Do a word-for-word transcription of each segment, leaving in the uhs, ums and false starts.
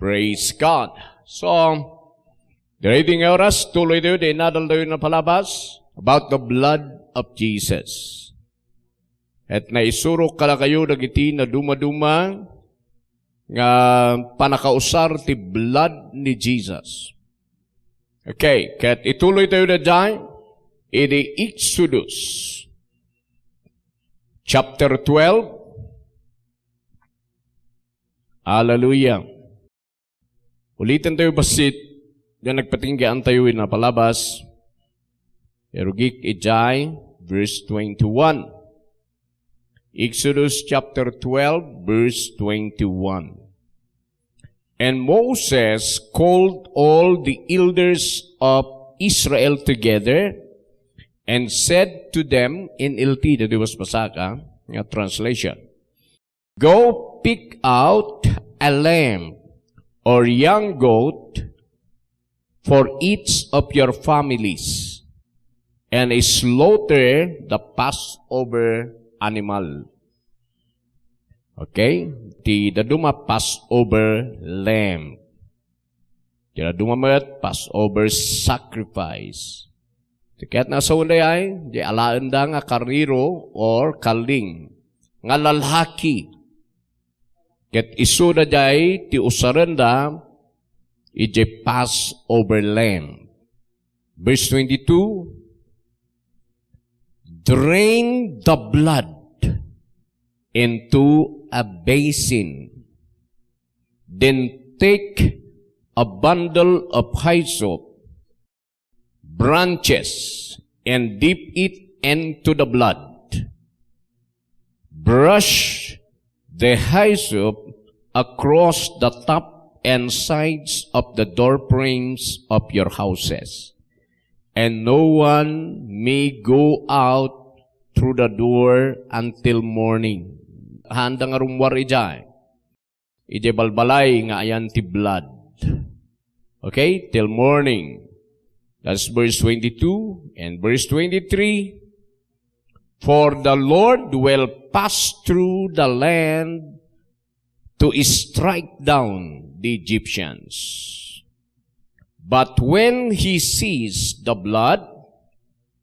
Praise God. So, daydi nga oras, tuloy tayo, di nadal tayo na palabas about the blood of Jesus. At naisurok kadakayo dagiti nadumaduma nga panakausar ti blood ni Jesus. Okay, ket ituloy tayo na dyan, idi Exodus chapter twelve. Hallelujah. Ulitin tayo bassit, nga nagpatinggaan tayo ina palabas. Irugik ijay, verse twenty-one. Exodus chapter twelve, verse twenty-one. And Moses called all the elders of Israel together and said to them, N L T, dadi was pasaka, nga translation. Go pick out a lamb or young goat for each of your families and slaughter the Passover animal. Okay? Ti daduma Passover lamb. Ti daduma met Passover sacrifice. Ti ket nasawen dayay, di alaenda nga karnero or kalling nga lalaki. Ket isu dayay ti usarenda iti Passover lamb. Verse twenty-two, "Drain the blood into a basin. Then take a bundle of hyssop branches and dip it into the blood. Brush the hyssop across the top and sides of the door frames of your houses, and no one may go out through the door until morning." Haanda nga rummuar idiay. Idiay balbalay nga ayan ti blood. Okay? Till morning. That's verse twenty-two and verse twenty-three. "For the Lord will pass through the land to strike down the Egyptians. But when he sees the blood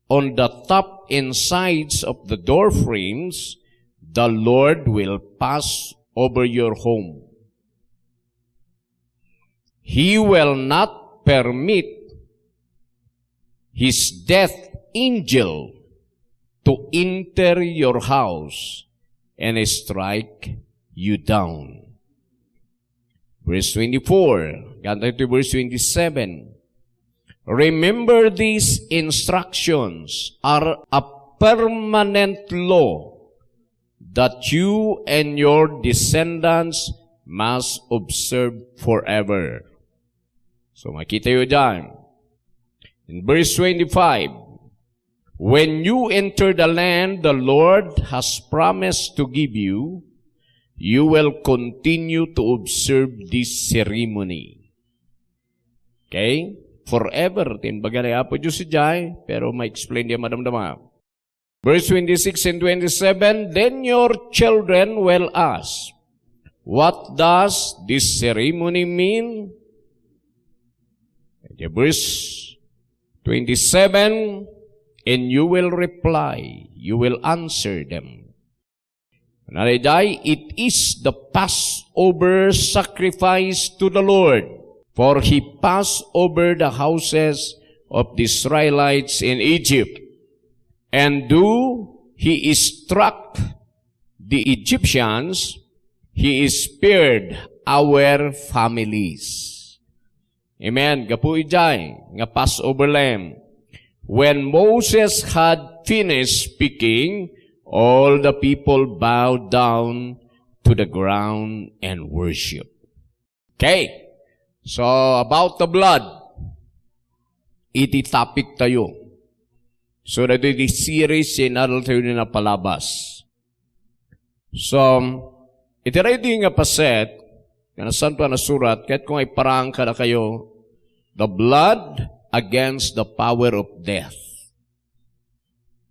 on the top and sides of the door frames, the Lord will pass over your home. He will not permit his death angel to enter your house and strike you down." Verse twenty-four, hanggang to verse twenty-seven. "Remember, these instructions are a permanent law that you and your descendants must observe forever." So, makita tayo dyan. In verse twenty-five, "When you enter the land the Lord has promised to give you, you will continue to observe this ceremony." Okay? Forever, ti imbaga ni Apo Diyos idiay, pero ma-explain diay madamdama. Verse twenty-six and twenty-seven, "Then your children will ask, 'What does this ceremony mean?'" Okay, verse twenty-seven, "And you will reply, you will answer them." Nariday, "It is the Passover sacrifice to the Lord, for he passed over the houses of the Israelites in Egypt. And though he struck the Egyptians, he spared our families." Amen. Gapu idiay nga Passover lamb. When Moses had finished speaking, all the people bowed down to the ground and worship. Okay. So, about the blood, iti topic tayo. So, daydi series, inadal tayo ni napalabas. So, iti daydi nga paset, nga Nasantoan a Surat, ket kung iparang kadakayo, the blood against the power of death.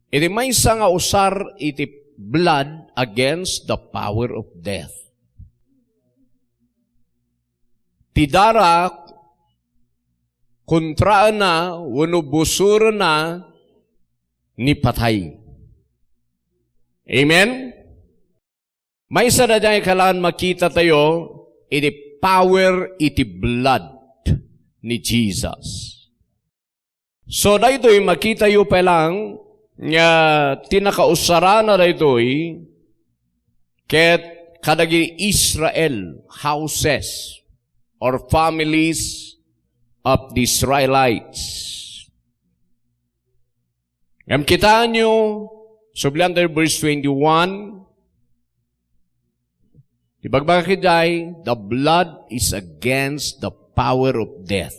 Iti maysa nga usar iti blood against the power of death. Idara kontraenna wenno busorenna ni patay. Amen? Maysa daydiay kailangan makita tayo iti power iti blood ni Jesus. So, daytoy makita tayo pay lang nga ti nakausarana daytoy ket kadagiti Israel houses or families of the Israelites. Ngem kitaenyo, sublian tayo verse twenty-one, ibagbaga idiay, "The blood is against the power of death."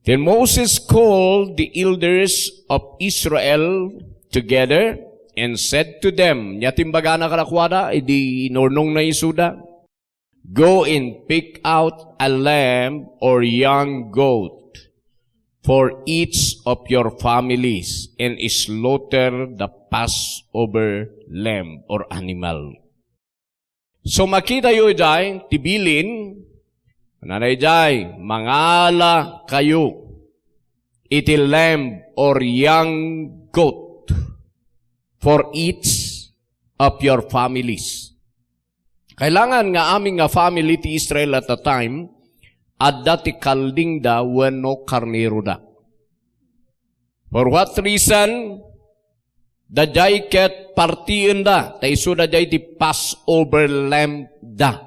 Then Moses called the elders of Israel together and said to them, nia ti imbagana kadakuada idi inurnongna isuda, "Go and pick out a lamb or young goat for each of your families and slaughter the Passover lamb or animal." So, makita tayo idiay, ti bilin, kunana idiay, "Mangala kayo iti lamb or young goat for each of your families." Kailangan nga amin nga family ti Israel at the time, adda ti kaldingda wenno karneroda. For what reason? Daydiay ket partienda, ta isu daydiay ti Passover lamb da.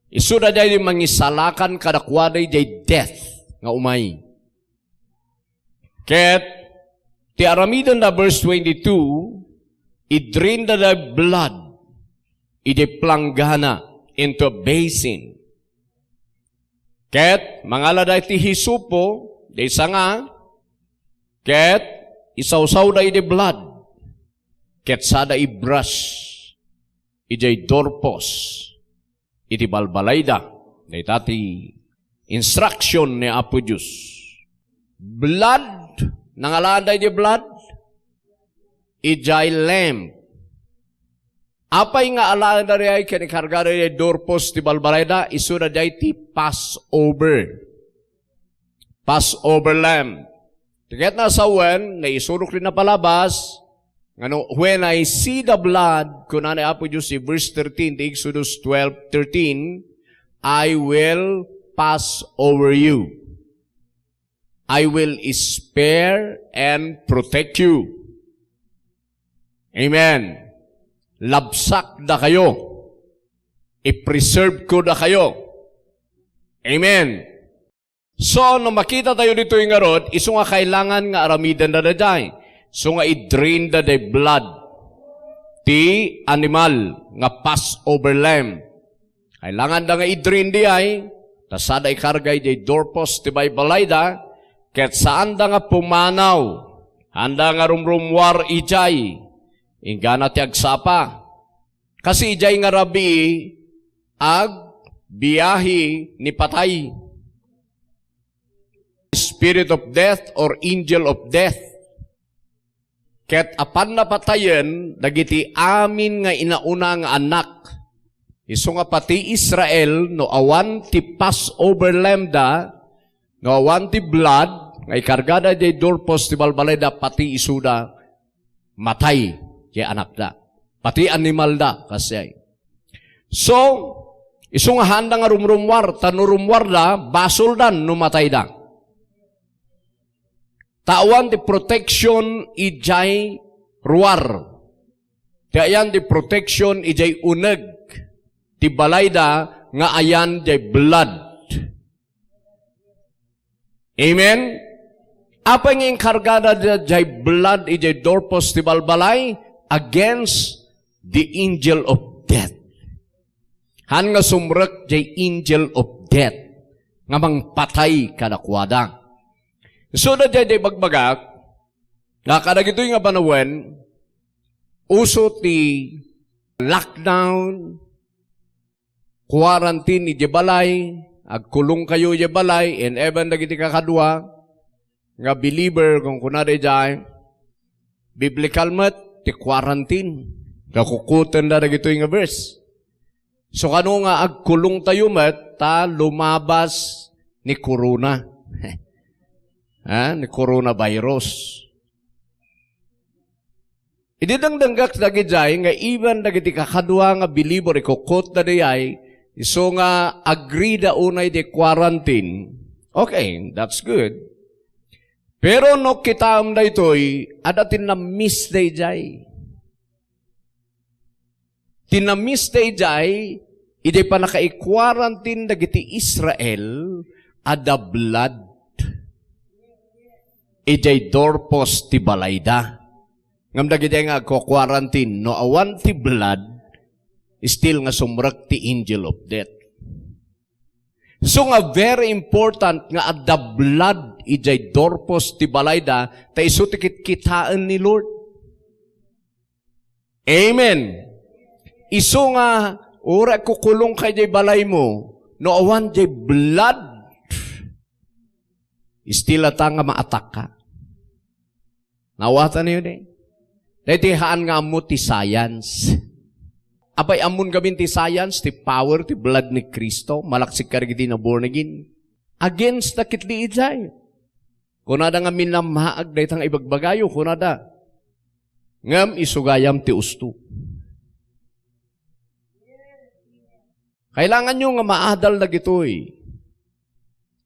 Isu daydiay ti mangisalakan kadakuada idiay death nga umay. Ket ti aramidenda, verse twenty-two, idrainda the blood iti planggana into a basin. Ket mangalada iti hisopo, diay sanga, ket isawsawda iti blood, ket sada i-brush idiay doorpost iti balbalayda. Dayta ti instruction ni Apo Dios. Blood, nangalaanda iti blood? Idiay lamb. Apay nga alaenda diay ken ikargada idiay doorpost ti balbalayda? Isu daydiay ti Passover. Passover lamb. Ti ket nasawen, naisurok ti napalabas, nga no, "When I see the blood," kuna ni Apo Dios iti verse thirteen ti Exodus twelve thirteen, "I will pass over you. I will spare and protect you." Amen. Labsakdakayo. I-preserve ko dakayo. Amen. So, no makita tayo ditoy ngarud, isu nga kailangan nga aramidenda daydiay. Isu nga i-drainda diay blood ti animal nga Passover lamb. Kailanganda nga i-drain diay, ta sada ikarga idiay doorpost ti balbalayda, ket saanda nga pumanaw, haanda nga rumrummuar idiay, inggana ti agsapa. Kasi idiay nga rabii, agbiahe ni patay. Spirit of death or angel of death. Ket apan napatayen dagiti amin nga inauna nga annak. Isu nga pati Israel, no awan ti Passover lamb da, no awan ti blood nga ikargada idiay doorpost ti balbalayda, pati isuda matay ti anakda. Pati animalda, kasdiay. So, isu nga haanda nga rumrummuar, ta no rummuarda, basoldan no matayda. Ta awan ti protection idiay ruar. Ti ayan ti protection idiay uneg ti balayda nga ayan diay blood. Amen? Apay nga inkargada diay blood idiay doorpost ti balbalay? Against the angel of death. Haan nga sumrek diay angel of death nga mangpatay kadakuada. So, daydiay ti ibagbagak, nga kadagitoy nga panawen, uso ti lockdown, quarantine idiay balay, agkulong kayo idiay balay, and even dagiti kakadua, nga believer, kunkunada idiay, biblical met ti quarantine. Kakukutenda dagitoy nga verse. So, kano nga agkulongtayo met ta lumabas ni corona? Ha? Ni coronavirus. Idi dangdanggak dagijay nga even dagiti kakadua nga believer, ikukot da dayay, isu nga agree da unay di quarantine. Okay, that's good. Pero no kitaem daytoy, adda ti na-miss dayjay. Ti na-miss dayjay, idiay pannakaikwarantin dagiti Israel, adda blood idiay doorpost ti balayda. Ngem dagiti nga agkukwarantin, no awan ti blood, still nga sumrek ti angel of death. So nga very important nga adda blood idiay doorpost ti balayda, ta isu ti kitkitaen ni Lord. Amen. Isu nga, uray kukulong ka idiay balaymo, no awan diay blood, still ata nga maatak ka. Naawatan niyo di? Dahil ti haan nga ammo ti science. Apay ammon gamin ti science, ti power, ti blood ni Cristo, malaksik ka dagiti na born again. Against da ketdi idiay. Kunada nga minammaag dayta nga ibagbagayo, kunada. Ngem isu gayam ti usto. Kailanganyo nga maadal dagitoy.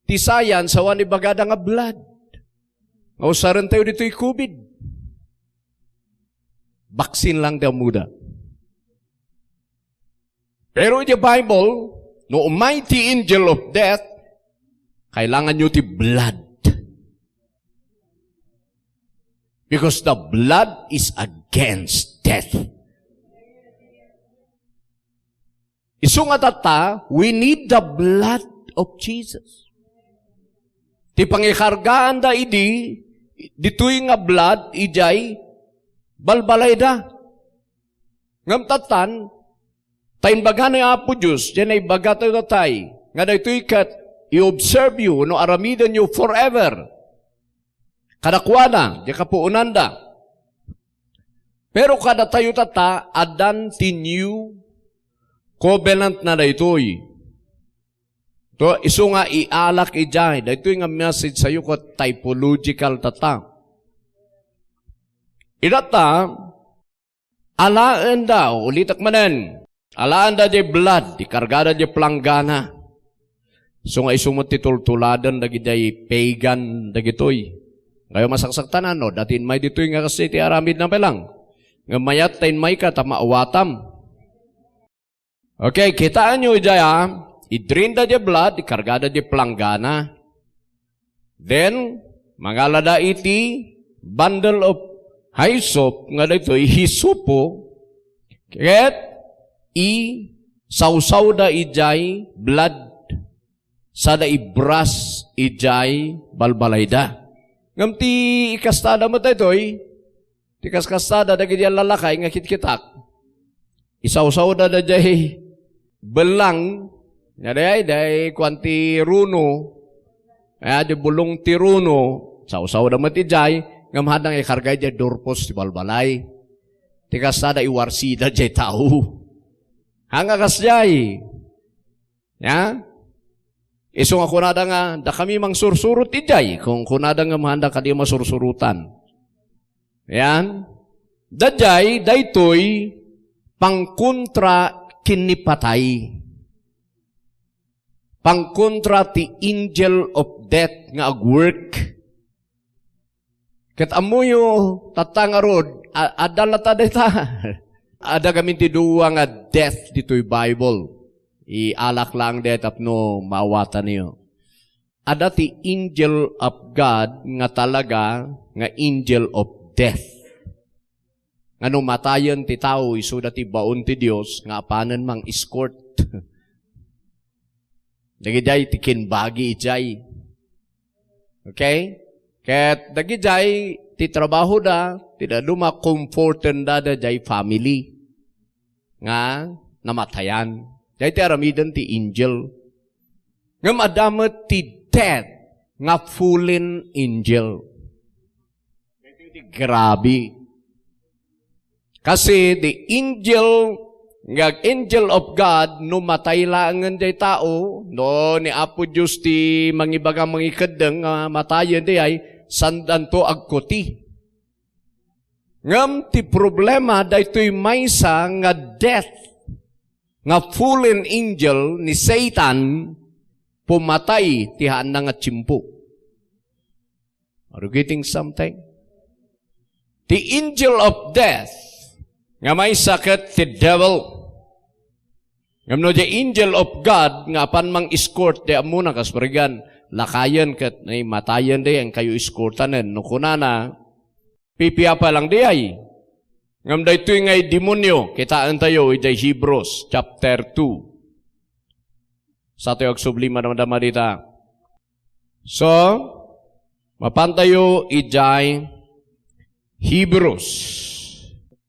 Ti science, awan ibagada nga blood. Nga usarentayo ditoy covid. Vaccine lang ti ammoda. Pero iti Bible, no umay ti angel of death, kailanganyo ti blood. Because the blood is against death. Isu nga tatta, we need the blood of Jesus. Ti pangikargaanda idi, ditoy nga blood, idiay balbalayda. Ngem tattan, ta imbaga ni Apo Dios, diay naibaga tayo tatay, nga daytoy ket i-observe yo no aramiden yo forever. Kadakuada, diay kapuonanda. Pero kadatayo tatta, addan ti new covenant na daytoy. To, isu nga ialak idiay, daytoy nga message sayo ket typological tatta. Ida ta, alaenda, ulitek manen, alaenda diay blood, ikargada diay planggana. Isu nga isu met ti tultuladen dagidiay pagan dagitoy. Ngayon, masaksaktanan, no? Dati inmay ditoy nga kasi ti aramid na pelang. Nga mayat ta inmay ka, ta maawatam. Okay, kitaenyo idiay, ah. I-drain da diay blood, ikargada diay planggana. Then, mangalada iti bundle of hyssop nga daytoy, hisopo, ket isawsawda idiay blood, sada ibras idiay balbalayda. Ngem ti ikastada met daytoy, ti kaskastada dagiti allalakay nga kitkitak. Isawsawda daydiay bellang, nga dayay, dayay kuan ti runo, eh, di bulong ti runo, sawsawda met idiay, ngem haanda nga ikarga idiay durpos ti balbalay. Ti kastada iwarsida diay tao. Haan nga kasdiay. Ya? Isu nga kunada nga, dakami mangsursurot idiay, kung kunada nga haanda kadi masursurotan. Yan. Daydiay, daytoy, pangkontra ken ni patay. Pangkontra ti angel of death nga agwork. Ket ammoyo, tatta ngarud, a-, adda latta dayta. Adda gamin ti dua nga death ditoy Bible. Ialak lang dayta tapno maawatanyo. Adda ti angel of God nga talaga nga angel of death. Nga no matayen ti tao, isuda ti baon ti Dios nga apanen mang-escort. Dagidiay ti kinbagi idiay. Okay? Ket dagidiay ti trabahoda, ti dadduma, comfortenda daydiay family nga namatayan. Diay ti aramiden ti angel. Ngem adda met ti death nga fallen angel. Grabe. Kasi the angel Nga angel of God, no matay laengen jay tao, no ni Apo Dios ti mangibaga mangikeddeng nga matayen diay, sandanto agkuti. Ngem ti problema, daytoy maysa nga death, nga fallen angel ni Satan, pumatay ti haanna nga tiempo. Are you getting something? Ti angel of death, nga maysa ket ti devil. Ngem no di angel of God nga apan mang-escort, di ammona kas parigan, lakayen ket, ay, matayen di, ang kayo escortanen. No kunana, pipiapa lang di ay. Ngem daytoy ngay demonyo, kitaen tayo idiay Hebrews chapter two. Sa tayo agsubli, madama-dama dita. So, mapan tayo idiay Hebrews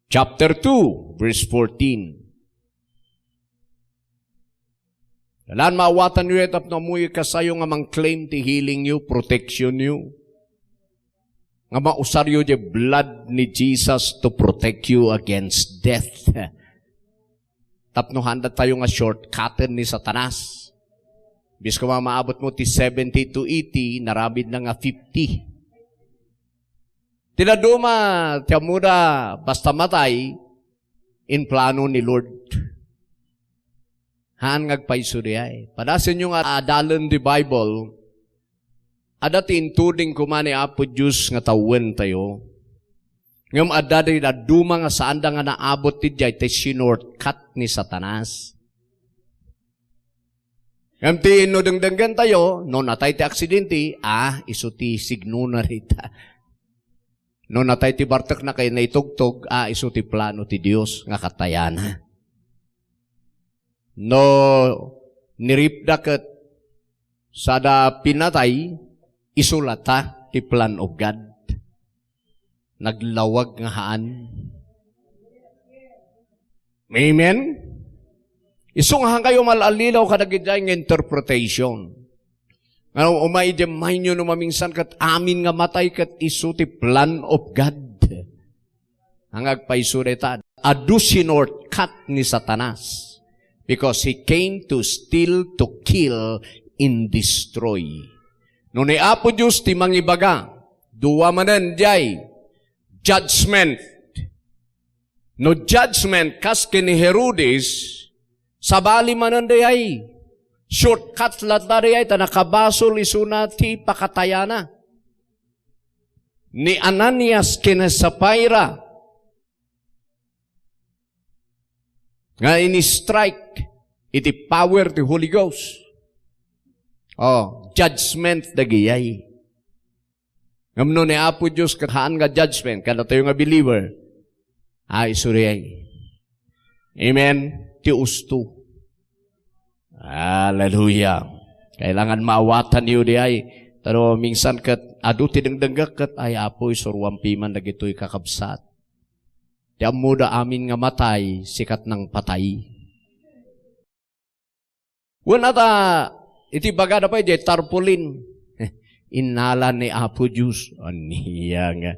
chapter two, verse fourteen. Lan maawatan yo tapno ammoyo kasayo nga mang-claim ti healing yo, protection yo. Nga mausar yo di blood ni Jesus to protect you against death. Tapno handa tayo nga shortcutten ni Satanas. Bis ko maabot mo ti seventy to eighty, naramid na nga fifty. Ti dadduma, ti ammoda, basta matay, in plano ni Lord. Haan nga agpayso di ay. Padasenyo nga adalen di Bible, adda ti intuding koma ni Apo Dios nga tawen tayo. Ngem adda di dadduma nga saanda nga naabot ti diay ti sinortcut ni Satanas. Ngem ti no dengdenggen tayo, no natay ti aksidente, ah, isu ti signona dita. No natay ti bartekna ken naitugtog, ah, isu ti plano ti Dios nga katayana. No niripda ket sada pinatay, isu lata ti plan of God. Naglawag nga haan. Amen? Isu nga haan kayo mal-allilaw kadagiti nga interpretation. Nga umay di maynyo no mamingsan ket amin nga matay ket isu ti plan of God. Ang agpayso dayta, adu sinortcut ni Satanas. Because he came to steal, to kill, and destroy. No ni Apo Dios ti mangibaga, dua manen diay judgment. No judgment, kas ken ni Herodes, sabali manen diay. Shortcut lata diay, ta nakabasol isuna ti pakatayana. Ni Ananias ken ni Sapphira, nga ini-strike iti power ti Holy Ghost. Oh, judgment dagijay. Ngem no ni Apo Dios ket haan nga judgment kadatayo nga believer, ay, isu diay. Amen. Ti usto. Hallelujah. Kailangan maawatan yo diay. Pero minsan ket, adu ti dengdenggek ket, ay, Apo, isuruam piman dagitoy kakabsat. Ti ammoda amin nga matay, sikat nang patay. Wen ata, iti bagada pay, diay tarpaulin. Innala ni Apo Dios. Ania nga,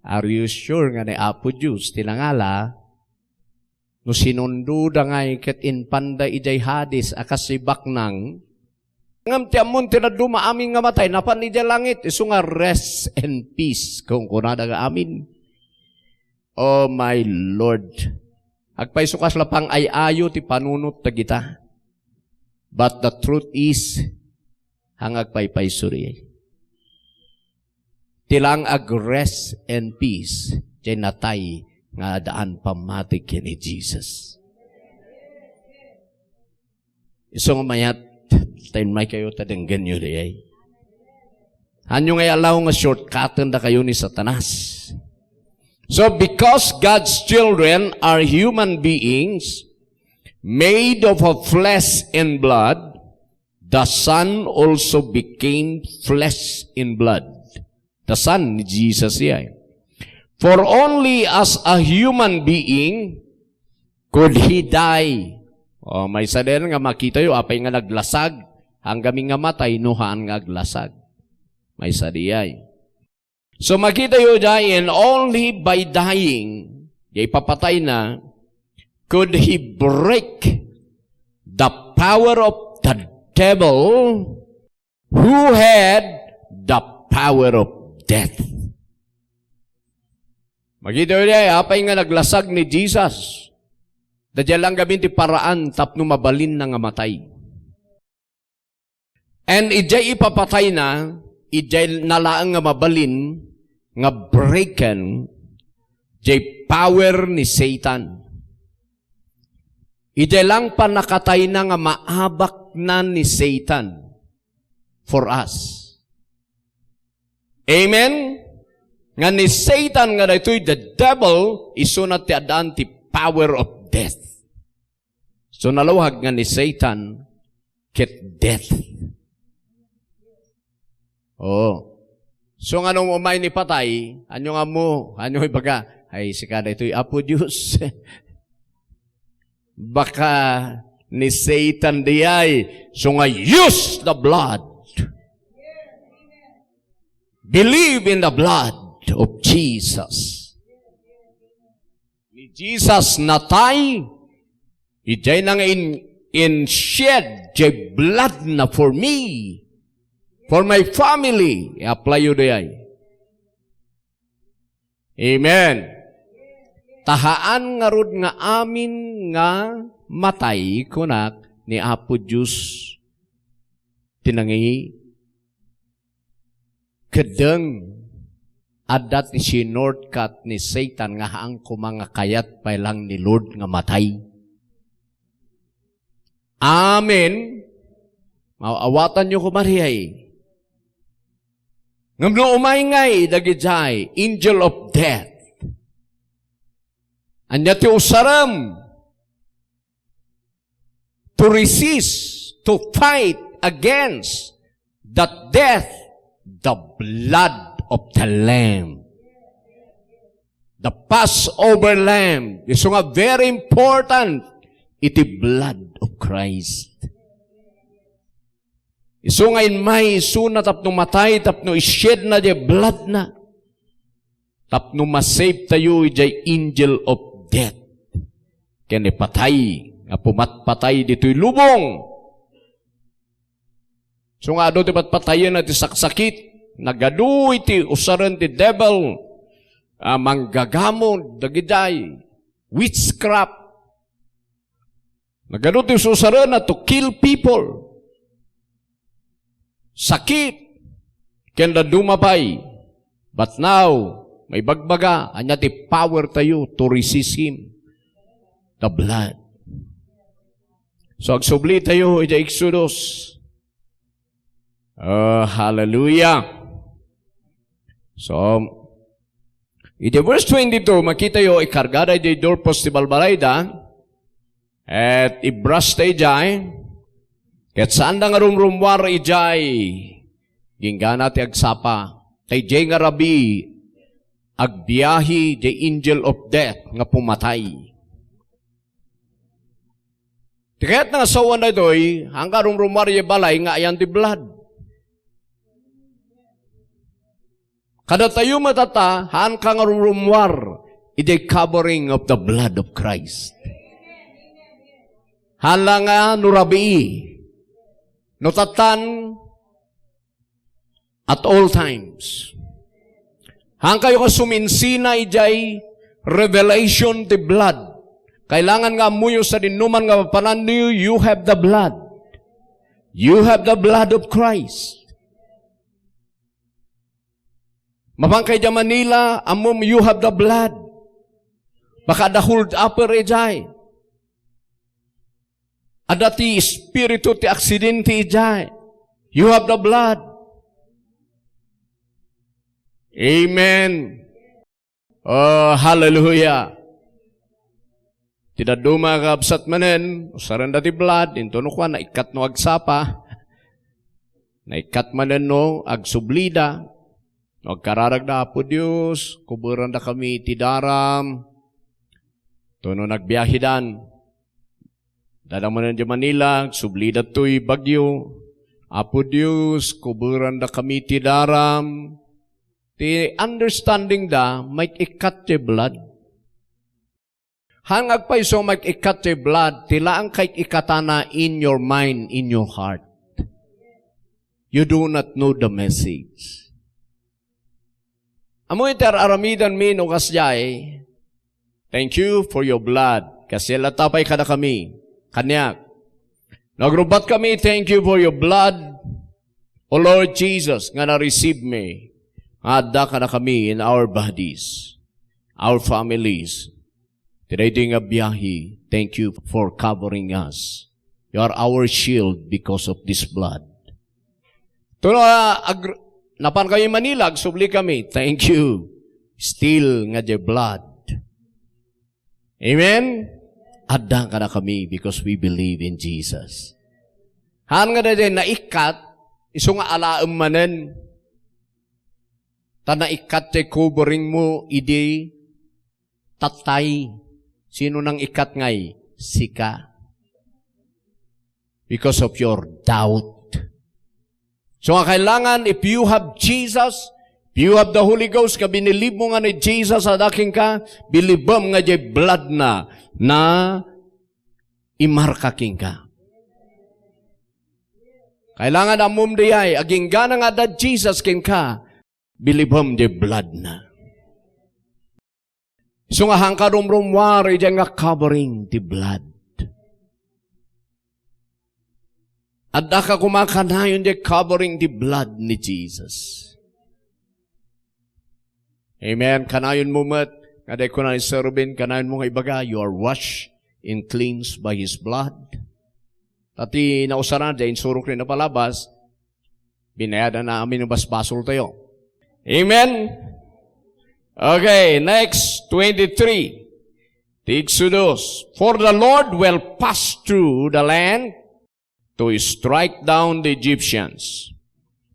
are you sure nga ni Apo Dios ti nangala? No sinundoda ngay ket impanda idiay Hades a kas ibaknang, ngem ti ammon ti dadduma amin nga matay, napan idiay langit, isu nga rest and peace, kunkunada nga amin. Oh my Lord. Agpayso kasla pang-ay-ayo ti panunot dagita. But the truth is, ang agpaypayso diay. Ti lang ag-rest and peace, diay natay nga addaan pammati ken ni Jesus. Isu nga mayat, ta immay kayo ta denggenyo diay. Hanyo nga alaw nga shortcutten da kayo ni Satanas. So, because God's children are human beings, made of a flesh and blood, the Son also became flesh and blood. The Son ni Jesus iya. For only as a human being could he die. O, maysa diay nga makitayo, apay nga naglasag, anggamin nga matay, no haan nga aglasag. Maysa diay. So, makitayo diay, and only by dying, diay ipapatayna, could he break the power of the devil who had the power of death? Makita tayo, apay nga naglasag ni Jesus? Daydiay lang gamin ti paraan tapno mabalinna nga matay. And idiay ipapatayna, idiay na laeng nga mabalin nga breaken jay power ni Satan. Idiay lang pannakatayna nga maabakna ni Satan for us. Amen? Nga ni Satan nga daytoy the devil, isuna ti addaan ti power of death. So, nalawag nga ni Satan ket death. Oo. So, nga no umay ni patay, ania nga ammo, ania ibaga, "Ay, sika daytoy, Apo Dios." Baka ni Satan diay. So nga, use the blood. Believe in the blood of Jesus. Ni Jesus natay, idiay na nga in, in shed jay blood na for me, for my family. I-apply yo diay. Amen. Tahaan ngarud nga amin nga matay, kunak, ni Apo Dios ti nangi-, keddeng, adda ti sinortcut ni Satan nga haan koma nga kayat pay lang ni Lord nga matay. Amen. Maawatanyo koma diay. Ngem no umay ngay dagidiay angel of death, ania ti usarem to resist, to fight against that death? The blood of the Lamb. The Passover Lamb. Isu nga very important iti blood of Christ. Isu nga immay isuna tapno matay, tapno i-shed na diay blood na. Tapno ma-save tayo idiay angel of death. Ken ipatay, nga pumatpatay ditoy lubong. So nga adu ti patpatayen a ti saksakit, nagadu iti usaren ti devil, a manggagamon dagidiay, witchcraft. Nagadu ti usaren a to kill people. Sakit, ken dadduma pay. But now, maibagbaga, ania ti power tayo to resist him. The blood. So, agsubli tayo iti Exodus. Ah, hallelujah. So, iti verse twenty-two, makita yo, ikargada iti doorpost ti balbalayda, et ibras da idiay, ket saanda nga rumrummuar idiay, inggana ti agsapa, ta idiay nga rabii, agbiahi diay angel of death nga pumatay. Ti kayat nga saoen daytoy, haanka rumrummuar idiay balay nga ayan ti blood. Kadatayo met tatta, haanka nga rumrummuar idiay covering of the blood of Christ. Haan la nga no rabii, no tattan, at all times. Haankayo nga suminsina idiay revelation ti blood. Kailangan nga ammoyo sadinoman nga mapananyo, you have the blood. You have the blood of Christ. Mapanka idiay Manila, ammom, you have the blood. Baka adda hold upper idiay. Adda ti espiritu ti aksidente idiay. You have the blood. Amen. Oh, hallelujah. Ti dadduma nga kabsat manen, usarenda ti blood, intono kua, naikkat no agsapa. Naikkat manen no agsublida. No agkararagda, "Apo Dios, kuberandakami iti daram." Tono nagbiahidan. Dada manen idiay Manila, agsublida toy bagyo. "Apo Dios, kuberandakami iti daram." Ti understanding da, maikkat ti blood. Haan nga agpayso nga maikkat ti blood, ti laeng kaikkatana in your mind, in your heart. You do not know the message. Ammo iti ar-aramidenmi no kasdiay, "Thank you for your blood." Kasdiay latta pay kadakami. Kaniak. No agrubbatkami, "Thank you for your blood, O Lord Jesus, nga na-receive mi." Nga adda kadakami in our bodies, our families. Ti daytoy nga biahe, thank you for covering us. You are our shield because of this blood. Tuno, ah, ag-, napan kayo Manila, agsubli kami. Thank you. Still nga the blood. Amen? Adda kadakami because we believe in Jesus. Haan nga daytoy naikkat, isu nga alaem manen. Ta naikkat ti covering mo idi tattay. Sino nang ikkat ngay? Sika. Because of your doubt. So nga kailangan, if you have Jesus, if you have the Holy Ghost, nga binilib mo nga ni Jesus adda kenka, bilibem nga diay blood na, na imarka kenka. Kailangan ammom diay, agingga nga adda Jesus kenka, bilibem diay blood na. Isu nga haanka rumrummuar idiay nga covering ti blood. Addaka koma kanayon diay covering ti blood ni Jesus. Amen. Kanayon mo met, nga diay kuna ni Sir Ruben, kanayon mo nga ibaga, "You are washed and cleansed by His blood." Ta ti nausarana, diay insurok ni napalabas, binayadan na amin ng basbasol tayo. Amen? Okay, next, twenty-three. Ti Exodus, "For the Lord will pass through the land to strike down the Egyptians.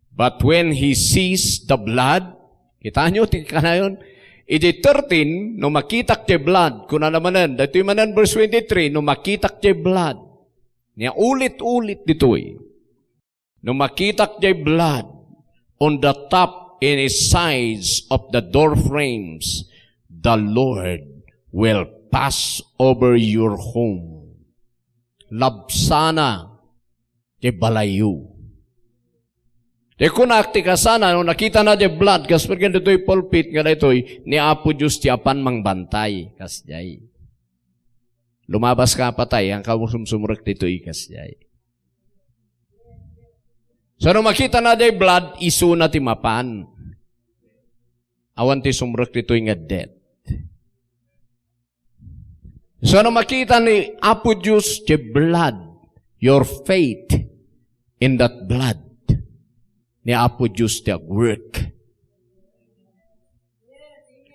But when he sees the blood," kita nyo, ti kanayon, iti thirteen, "No makitak ti blood," kuna na manen, daytoy manen verse twenty-three, "No makitak ti blood." Nia ulit-ulit ditoy. "No makitak diay blood on the top and sides of the door frames, the Lord will pass over your home." Labsana diay balayyo. Di kunak ti kasana, no nakitana diay blood, kas pagyan ditoy pulpit nga daytoy, ni Apo Dios ti apan mangbantay. Kasdiay. Lumabas ka patay, haanka sumsumrek ditoy, kasdiay. So, no makitana diay blood, isuna ti mapan. Awan ti sumrek ditoy nga death. So, no makita ni Apo Dios ti blood, your faith in that blood, ni Apo Dios ti agwork.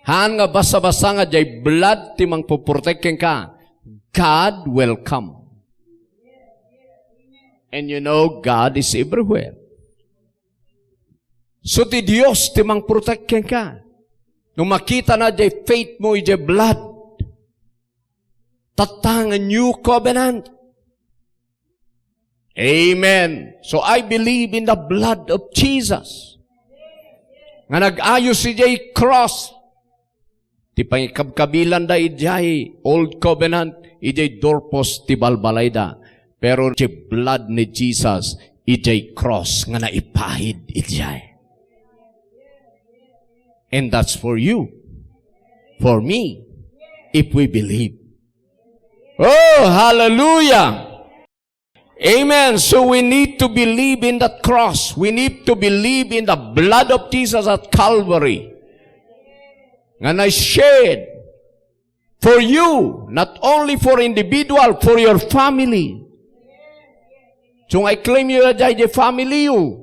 Haan nga basa-basa nga diay blood ti mangpoprotect kenka. God will come. And you know, God is everywhere. So ti Dios ti mangprotect kenka. No makitana diay faith mo idiay blood, tatta nga new covenant. Amen. So I believe in the blood of Jesus. Nga nag-ayos idiay cross. Ti pangikabkabilanda idiay old covenant, idiay doorpost ti balbalayda. Pero ti blood ni Jesus, idiay cross nga naipahid idiay. And that's for you, for me, if we believe. Oh, hallelujah! Amen. So we need to believe in that cross. We need to believe in the blood of Jesus at Calvary. Nga na-shed for you, not only for individual, for your family. So nga i-claim yo diay family yo.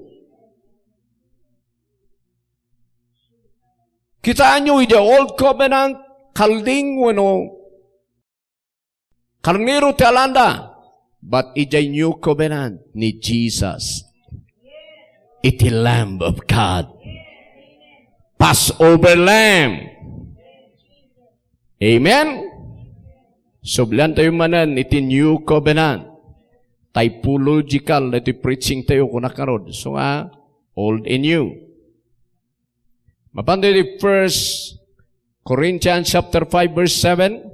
Kitaan yo, idiay old covenant, kalding wenno karnero ti alanda. But idiay new covenant ni Jesus, iti Lamb of God. Passover Lamb. Amen? Sublian tayo manen iti new covenant. Typological daytoy preaching tayo, kuna karod. So nga, old and new. Mapan daytoy First Corinthians chapter five, verse seven,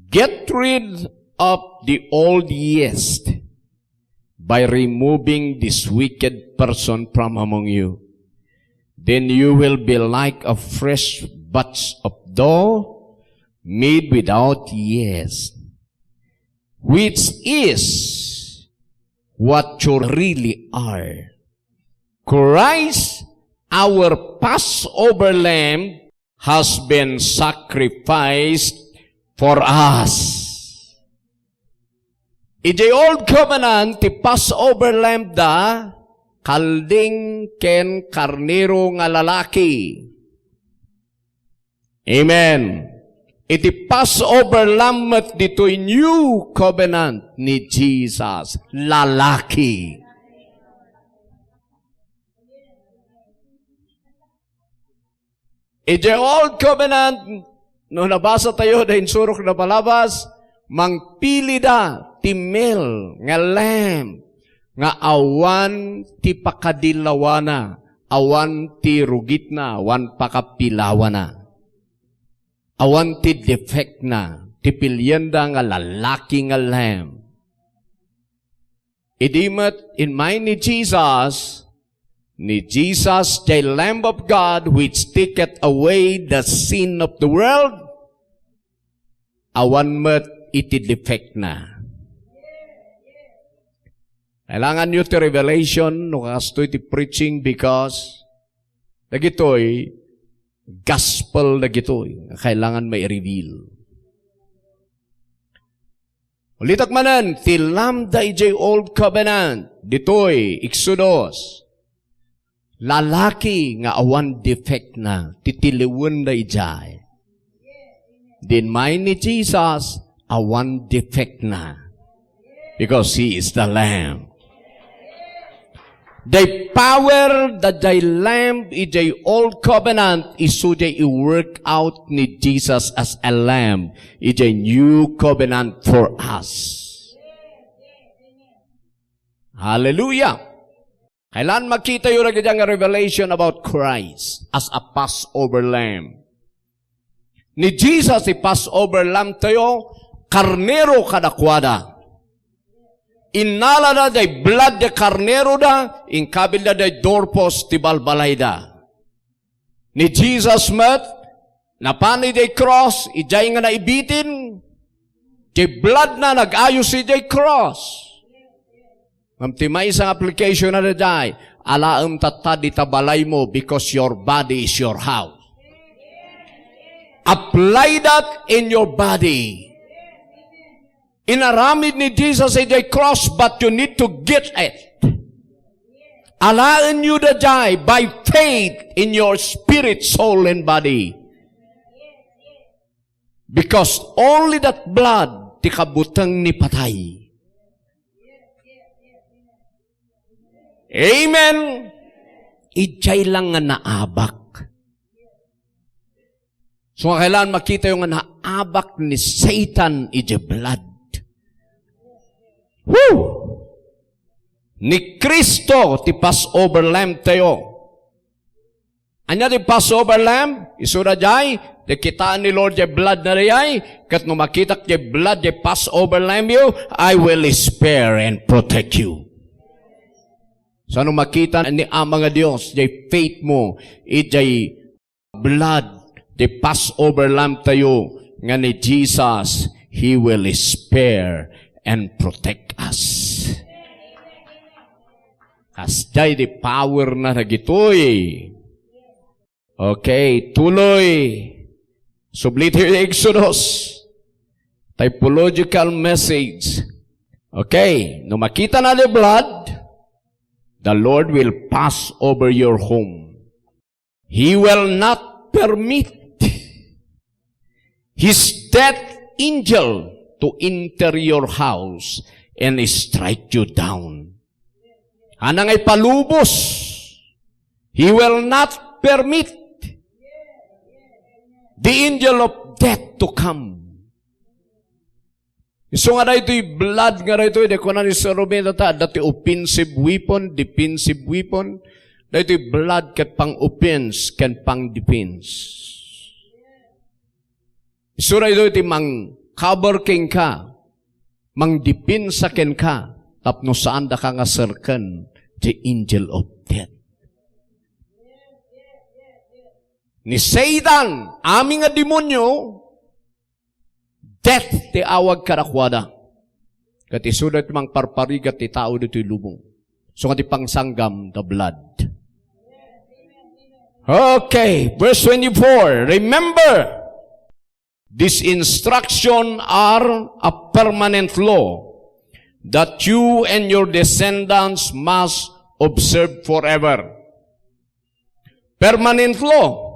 Get rid of the old yeast by removing this wicked person from among you. Then you will be like a fresh batch of dough made without yeast, which is what you really are. Christ, our Passover Lamb, has been sacrificed for us. Idiay Old Covenant, ti Passover Lamb da, kalding ken karnero nga lalaki. Amen. Iti Passover Lamb met ditoy New Covenant ni Jesus, lalaki. Idiay Old Covenant, no nabasa tayo da insurok na palabas, mangpili da ti male nga lamb nga awan ti pakadilawana, awan ti rugitna, awan pakapilawana, awan ti defectna, ti pilienda nga lalaki nga lamb. Idi met immay ni Jesus, ni Jesus, the Lamb of God, which taketh away the sin of the world, awan met iti defectna. Kailangan nyo ti revelation no kastoy ti preaching because dagitoy gospel dagitoy nga kailangan mai-reveal. Ulitek manen, ti Lamb da idiay Old Covenant, ditoy Exodus, lalaki nga awan defectna, ti tiliwenda idiay. Dimmay ni Jesus, awan defectna. Because He is the Lamb. The power that the Lamb idiay Old Covenant isu diay i-work out ni Jesus as a Lamb idiay New Covenant for us. Hallelujah! Kailan makita yu dagiti nga revelation about Christ as a Passover Lamb? Ni Jesus ti Passover Lamb tayo, karnero kadakuada. Innalada day blood ti karnero da, inkabilda day doorpost ti balbalayda. Ni Jesus met, napan idiay cross, idiay nga naibitin, ti blood na nag-ayos idiay cross. Ngem ti maysa nga application na daydiay, alaem tatta dita balaymo because your body is your house. Apply that in your body. Inaramid ni Jesus idiay cross, but you need to get it. Alaenyo daydiay by faith in your spirit, soul, and body. Because only that blood ti kabuteng ni patay. Amen. Idiay lang nga naabak. So, nga kailangan makita yung nga naabak ni Satan iti blood. Woo! Ni Cristo ti Passover Lamb tayo. Ania ti Passover Lamb? Isu daydiay, ti kitaan ni Lord diay blood na daydiay, ket no makitak diay blood diay Passover Lamb yu, I will spare and protect you. Sano makita ni Ama nga Dios, diay faith mo, idiay blood, diay Passover Lamb tayo, nga ni Jesus, He will spare and protect us. Kasdiay ti power na dagitoy. Okay, tuloy. Subli ti Exodus. Typological message. Okay, no makita na the blood, the Lord will pass over your home. He will not permit his death angel to enter your house and strike you down. Haanna nga ipalubos. He will not permit the angel of death to come. Isu nga daytoy blood nga daytoy, di kunan ni Sir Ruben, ta, dati offensive weapon, defensive weapon. Daytoy blood ket pang-offense ken pang-defense. Isu daytoy ti mang-, cover kenka, mangdepensa kenka, tapno saandaka nga serken ti angel of death. Ni Satan, amin nga demonio, death ti awag kadakuada. Ket isuda ti mangparparigat ti tao ditoy lubong. So nga ti pangsanggam, the blood. Okay, verse twenty-four. Remember, this instruction are a permanent law that you and your descendants must observe forever. Permanent law.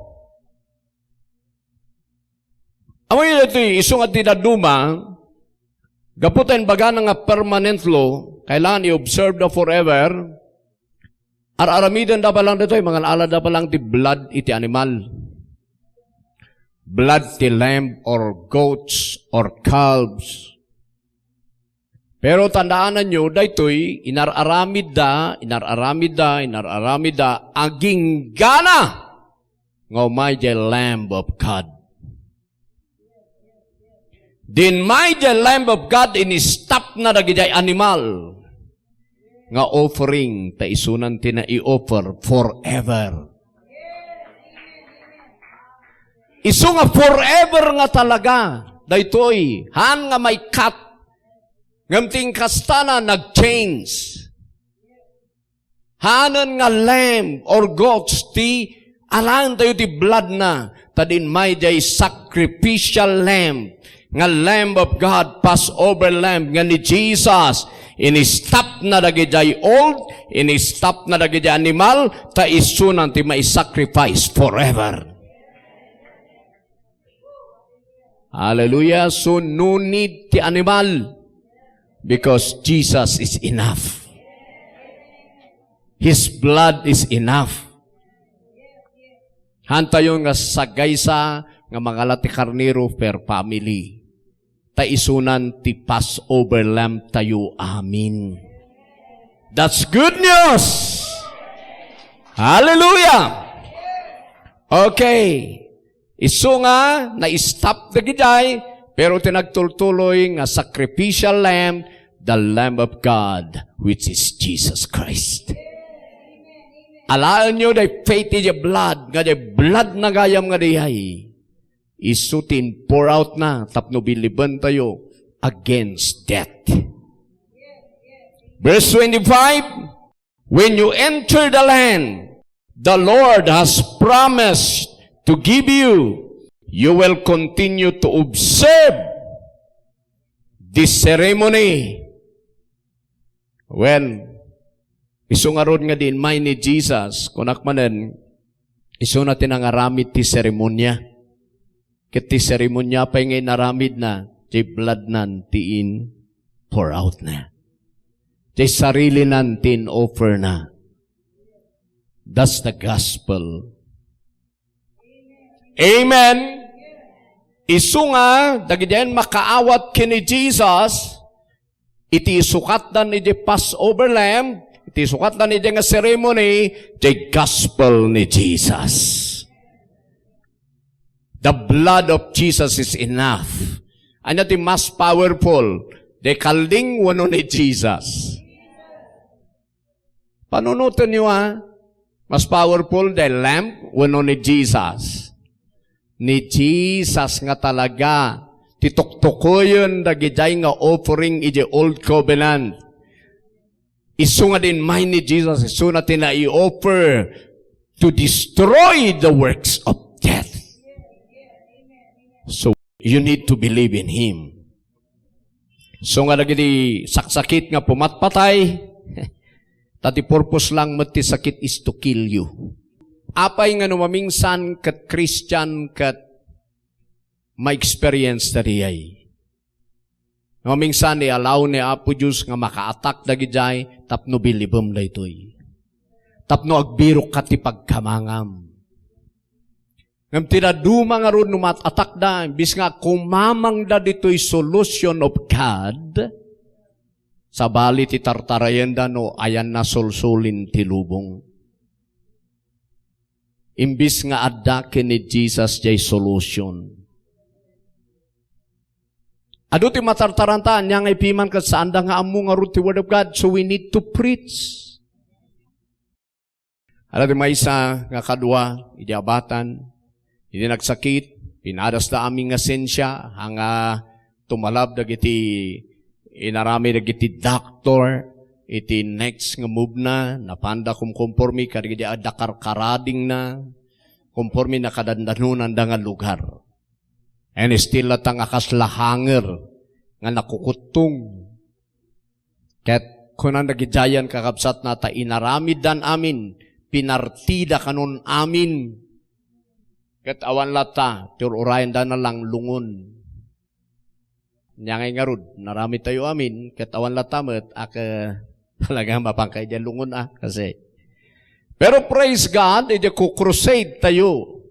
Amoy iti isu nga ti dadduma, gapu ta imbagana nga permanent law, kailangan i-observe da forever. Ar-aramiden da pa lang ditoy, mangan-ala da pa lang ti blood iti animal. Blood ti lamb or goats or calves. Pero tandaananyo, daytoy, inar-aramidda, inar-aramidda, inar-aramidda, aginggana nga umay jay Lamb of God. Din may jay Lamb of God, in-stop na dagidiay animal nga offering, ta isunan ti nai-offer forever. Isu nga forever nga talaga, daytoy, haan nga may cut. Ngem ti inkastana, nag-change. Haanen nga lamb or goats ti alaentayo ti blood na, ta din may jay sacrificial lamb, nga Lamb of God, Passover Lamb, nga ni Jesus, in-stop na dagidiay old, in-stop na dagidiay animal, ta isunan ti mai-sacrifice forever. Hallelujah. So, no need ti animal because Jesus is enough. His blood is enough. Hantayon nga sagaysa nga mangala ti karnero per family. Ta isunan ti Passover lamb tayo. Amen. That's good news. Hallelujah. Okay. Isu nga na-stop dagidiay, pero ti nagtultuloy nga sacrificial lamb, the Lamb of God, which is Jesus Christ. Alaenyo day faith iti blood, nga day blood na gayam nga dayay. Isu ti in-pour out na tapno bilibentayo against death. Verse twenty-five, When you enter the land the Lord has promised to give you, you will continue to observe this ceremony. Well, isu ngarud nga di inmay ni Jesus, kunak manen, isuna ti nangaramid ti seremonia. Ket ti seremonia pay nga inaramidna, ti bloodnan ti in-pour outna. Ti sarilinan ti in-offerna. That's the gospel. Amen. Isu nga, dagidiay makaawat ken ni Jesus, iti isukatdan iti Passover lamb, iti isukatdan iti nga ceremony, ti gospel ni Jesus. The blood of Jesus is enough. Ania ti mas powerful, the kalding wenno ni Jesus? Panunotenyo, a, mas powerful the lamb wenno ni Jesus? Ni Jesus nga talaga ti tuktukoyen dagidiay nga offering iti Old Covenant. Isu nga din may ni Jesus, isuna ti nai-offer to destroy the works of death. So, you need to believe in Him. So nga dagiti saksakit nga pumatpatay, ta ti purpose lang met ti sakit is to kill you. Apay nga no mamingsan ket Christian ket ma-experience ta diay? No mamingsan, i-allow ni Apo Dios nga maka-attack dagidiay tapno bilibem daytoy. Tapno agbirokka ti pagkamangam. Ngem ti dadduma ngarud no maat-attackda, imbis nga kumamangda ditoy solution of God, sabali ti tartarayenda no ayanna sulsulin ti lubong. Imbis nga adda ken ni Jesus jay solution. Adu ti matartaranta, ania nga ipiman ket saanda nga ammo ngarud ti Word of God, so we need to preach. Adda ti maysa nga kadua, idi abatan, idi nagsakit, pinadasda amin nga sensia, haan nga tumalab dagiti inarami dagiti doktor, iti next nga move na, napanda kumkompormi kadagiti adda karkaradingna, kompormi na kadandanonan da nga lugar. And still latta nga kasla hanger nga nakukuttong. Ket kunan dagidiayen, kakabsatna, ta inaramiddan amin, pinartida kanon amin. Ket awan latta, ti ur-urayenda na langlungon. Ania ngay ngarud, naramidtayo amin, ket awan latta met, a, ke-, talaga mapan kay diay lungon, a, kasi. Pero praise God, idi ku-crusade tayo,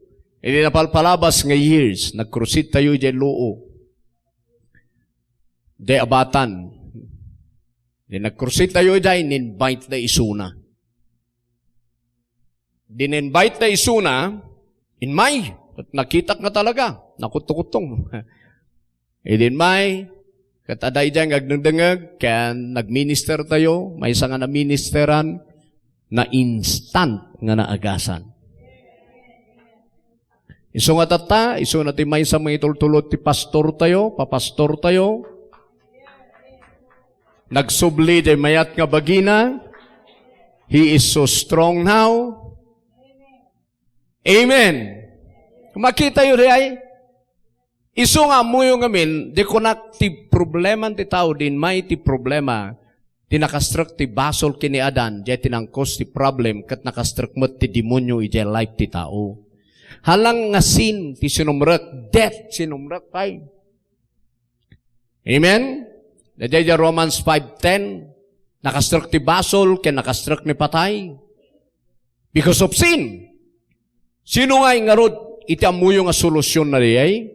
idi napalpalabas nga years, nag-crusade tayo diay Loo. Diay abatan. Idi nag-crusade tayo diay, in-invite da isuna. Idi in-invite da isuna, immay, ket nakitak nga talaga, nakuttong-kuttong. Idi immay, ket adda idiay nga agdengdengngeg, ken nagminister tayo, maysa nga naministeran, na instant nga naagasan. Isu nga tatta, isuna ti maysa mangitultulod ti pastor tayo, papastor tayo. Nagsubli diay mayat nga bagina. He is so strong now. Amen. Makitayo diay? Isu nga ammoyo ngamin, di kunak ti problema ti tao, di immay ti problema, ti nakastrek ti basol ken ni Adan, diay ti nangkos ti problem, ket nakastrek met ti demonio idiay life ti tao. Haan lang nga sin ti sinumrek, death sinumrek pay. Amen? Daydiay Romans five ten, nakastrek ti basol ken nakastrek ni patay. Because of sin. Sino nga ingarud iti ammoyo nga solusyon na diay?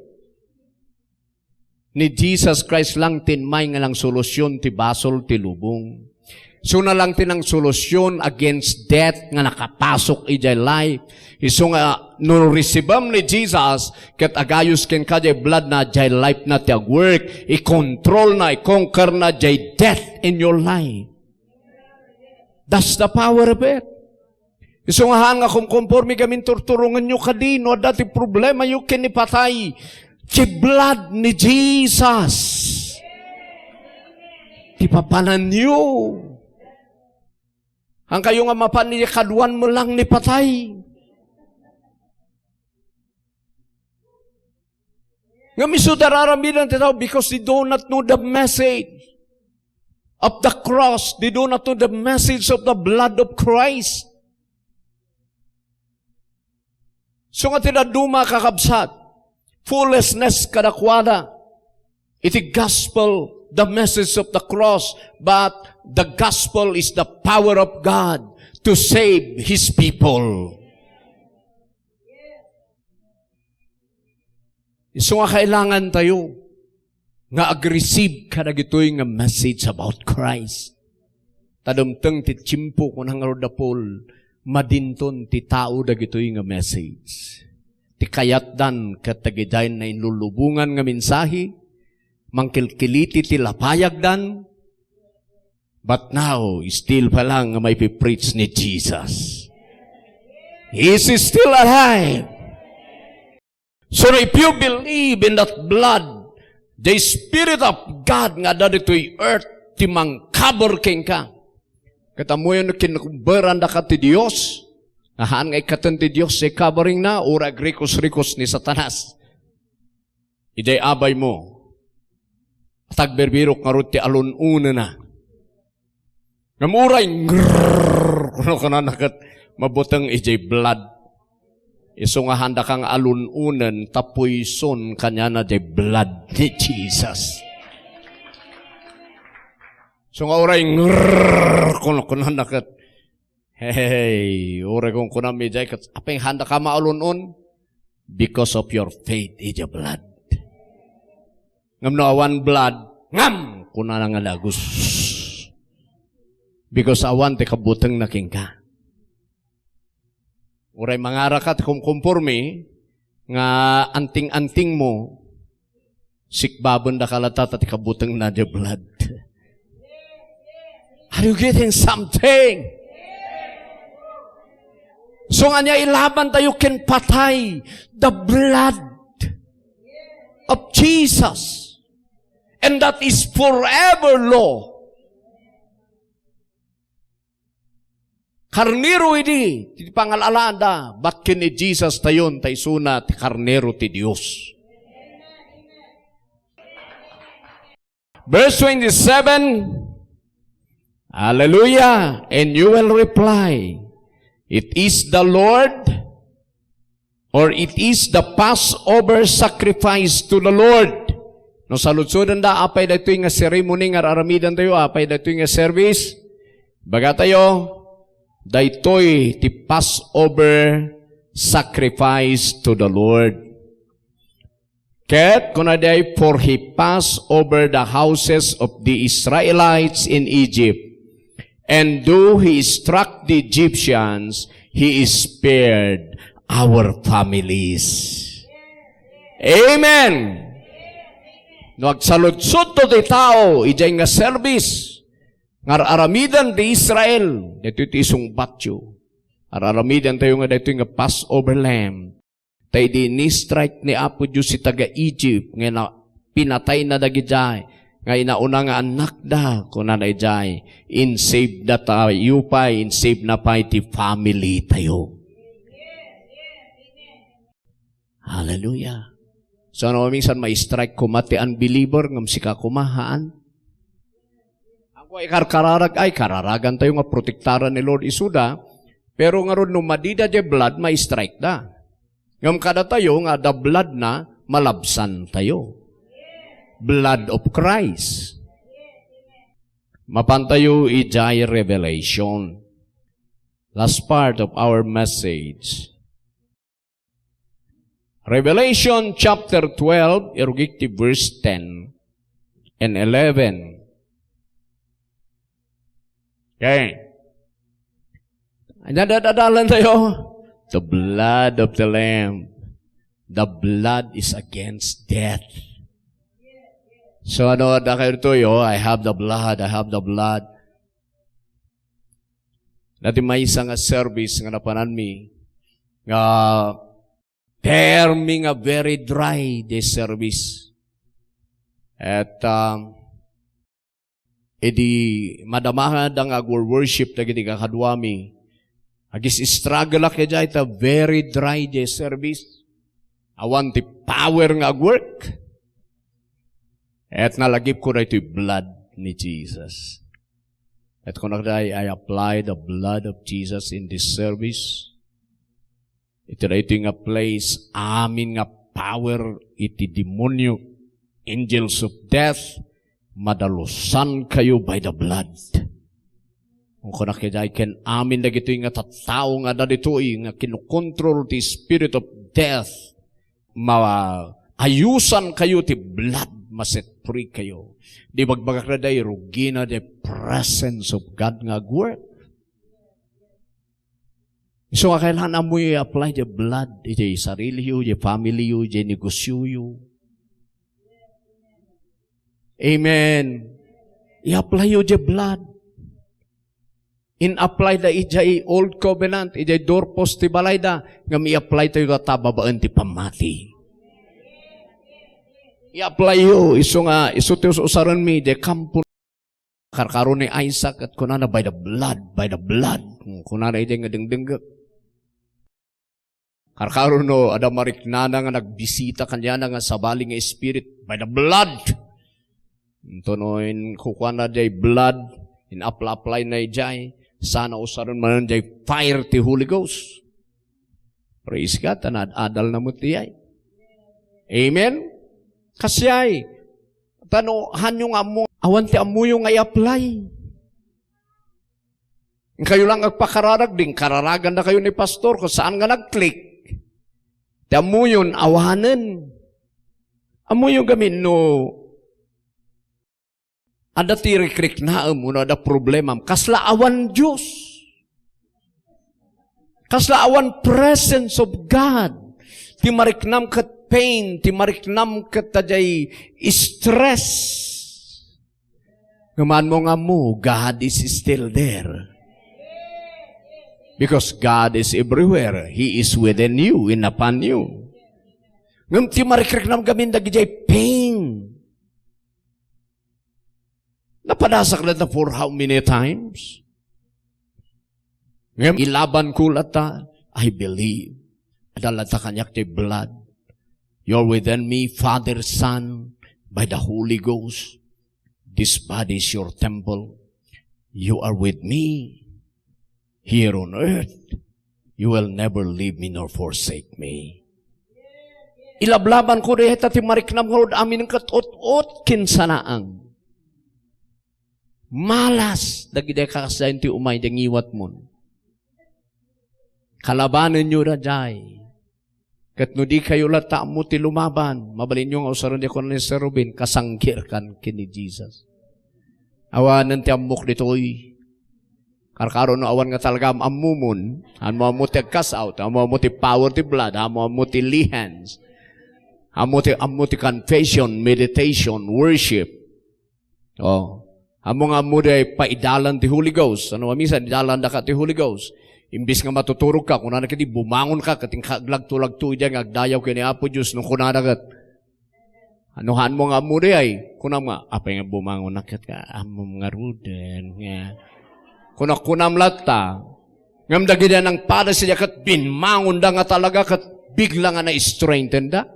Ni Jesus Christ lang ti immay nga nangsolusyon ti basol ti lubong. Isuna lang ti nangsolusyon against death nga nakapasok idiay life. Isu nga no risibem ni Jesus, ket agayos kenka diay blood na, diay life na ti agwork, i-control na, i-conquer na diay death in your life. That's the power of it. Isu nga haan nga kumkompormi gamin turturongenyo kadi no adda ti problemayo ken ni patay. Ti blood ni Jesus. Ti papananyo. Haankayo nga mapan iti kaduan met lang ni patay. Ngem isu da ar-aramidan ti tao because they do not know the message of the cross. They do not know the message of the blood of Christ. Isu nga ti dadduma, kakabsat, foolishness kadakuada iti gospel, the message of the cross, but the gospel is the power of God to save His people. Isu nga kailangan tayo nga ag-receive kadagitoy nga message about Christ. Ta dumteng ti tiempo, kuna ngarud da Paul, madinton ti tao dagitoy nga message. Ti kayatdan ket dagidiay nainlulubongan nga mensahe, mangkilkiliti ti lapayagdan, but now, still pa lang nga maipipreach ni Jesus. He is still alive. So if you believe in that blood, the Spirit of God nga adda ditoy earth, ti mangkabor kenka. Ket ammoyo no kinubberan daka ti Dios, nga haan nga ikkaten ti Dios ti kabaringna, uray agrikos-rikos ni Satanas. Idiay abaymo, tagbirbirok ngarud ti alun-unena. Ngem uray, ngrrrr, kuno, kunana ket mabuteng idiay blood. Isu nga haandaka nga alun-onen, ta poison kaniana diay blood ni Jesus. Isu nga uray, ngrrrr, kuno, kunana ket, hey, uray kunkunam idiay ket, apay haandaka maalun-on? Because of your faith idiay blood. Ngem no awan blood, ngam! Kunana nga lagus. Because awan ti kabutengna kenka. Uray mangaraka ti kumkumpormi nga anting-antingmo, Sikbabendaka latta ta ti kabutengna, the blood. Are you getting something? So, ania ilabantayo ken patay? The blood of Jesus. And that is forever law. Karnero idi ti pangal-alaanda, bat ken ni Jesus tayon ta isuna ti karnero ti Dios. Verse twenty-seven, Hallelujah. And you will reply, "It is the Lord," or, "It is the Passover sacrifice to the Lord." No, saludsodenda, apay daytoy nga ceremony nga ar-aramidantayo, apay daytoy nga service? Bagatayo, daytoy ti Passover sacrifice to the Lord. Ket kuna diay, "For he passed over the houses of the Israelites in Egypt, and though he struck the Egyptians, he spared our families." Amen. No agsaludsodto ti tao idiay nga service nga ar-aramiden ti Israel, daytoy ti isungbatyo. Ar-aramidantayo nga daytoy nga Passover lamb. Ta idi ni-strike ni Apo Dios ti taga-Egypt nga na-, pinatayna dagidiay, nga inauna nga annakda, kunana idiay, "In-save na tayo pay, in-save na pay ti family tayo." Hallelujah. So, no, minsan ma-strike koma ti unbeliever, ngem sika koma, haan? Ang kuwa ikarkararag, ay, kararagantayo nga protektaran ni Lord isuda, pero ngarud no madida diay blood, ma-strike da. Ngem kadatayo nga adda blood na, malabsan tayo. Blood of Christ. Mapantayo idiay Revelation. Last part of our message. Revelation chapter twelve, irugik ti verse ten and eleven. Okay. Ania dadadalan tayo? The blood of the Lamb. The blood is against death. So, ano, da kayo to, "Oh, I have the blood, I have the blood." Dati maysa nga service nga napananmi, nga termi nga very dry the service. At, um, idi madamada nga agwor-worship dagiti kakaduami, agis-struggle ak idiay ta very dry the service. Awan ti power nga agwork. Et nalagipko daytoy blood ni Jesus. Et kunak, "I, I apply the blood of Jesus in this service." Iti daytoy nga place, amin nga power iti demonio, angels of death, madalusankayo by the blood. Kunak idiay ken amin dagitoy nga tattao nga adda ditoy nga kinokontrol ti spirit of death, maayusankayo ti blood, ma-set free kayo. Di bagbagak na day, rugina the presence of God nga agwork. So, nga kailangan amoy apply the blood, iti sarili yu, iti family yu, iti negosyo yu. Amen. I-apply yu the blood. In-apply da idiay old covenant, idiay doorpost ti balayda, ngem i-apply tayo ta babaen ti pammati. I-apply yu, isu nga, isu ti us-usarenmi, idiay kampo. Karkaro ni Isaac, ket kunana, "By the blood, by the blood." Kunana, idiay nga dengdengngeg. Karkaro no, adda mariknana nga nagbisita kaniana nga sabali nga spirit, "By the blood." Intono in kukuana diay blood, in-apply-apply na idiay, sana usaren manen diay fire ti Holy Ghost. Praise God, ta naad-adal na met idiay. Amen? Kasiay, tano, hanyo nga ammo, awan ti ammoyo nga i-apply. Kayo lang agpakararag, din kararagan na kayo ni pastor, kung saan nga nag-click. Ti ammoyon, awanen. Ammoyon gamin no, adda ti rikriknaem, uno adda problemam. Kasla awan Diyos. Kasla awan presence of God. Ti mariknam ket pain, ti mariknam ket daydiay stress. Ngem haan mo nga ammo, God is still there. Because God is everywhere. He is within you, in upon you. Ngem ti marikriknam gamin dagiti pain. Napadasak na for how many times? Ngem ilabanko latta, I believe. Adda latta kaniak ti blood. You're within me, Father, Son, by the Holy Ghost. This body is your temple. You are with me here on earth. You will never leave me nor forsake me. Ilablabanko dayta ti mariknam ngarud amin ket ut-ut ken sanaang. Malas dagiti kakasdiay ti umay, di ngiwatmon. Kalabanenyo daydiay. Ket no dikayo latta ammo ti lumaban, mabalinyo nga usaren, di kuna ni Sir Ruben, kasanggirkan ken ni Jesus. Awanen ti ammok ditoy. Karkaro no awan nga talaga am-, ammomon, ammo, ammo ti agcast out, ammo, ammo ti power ti blood, ammo, ammo ti lihens, ammo ti, ammo ti confession, meditation, worship. Oh. Ammo nga ammo di paidalan ti Holy Ghost. Ano, minsan, idalandaka ti Holy Ghost. Imbis nga matuturogka, kunana kadi, bumangonka, ket inka aglagto-lagto idiay nga agdayaw ken ni Apo Dios, no kunana ket, ano, haan mo nga ammo di ay? Kunam nga, apay nga bumangon na ket ka, ammom ngaruden nga. Kuna-, kunam latta, ngem dagiti nangpadas idiay ket bimmangonda nga talaga ket bigla nga na-strengthen da.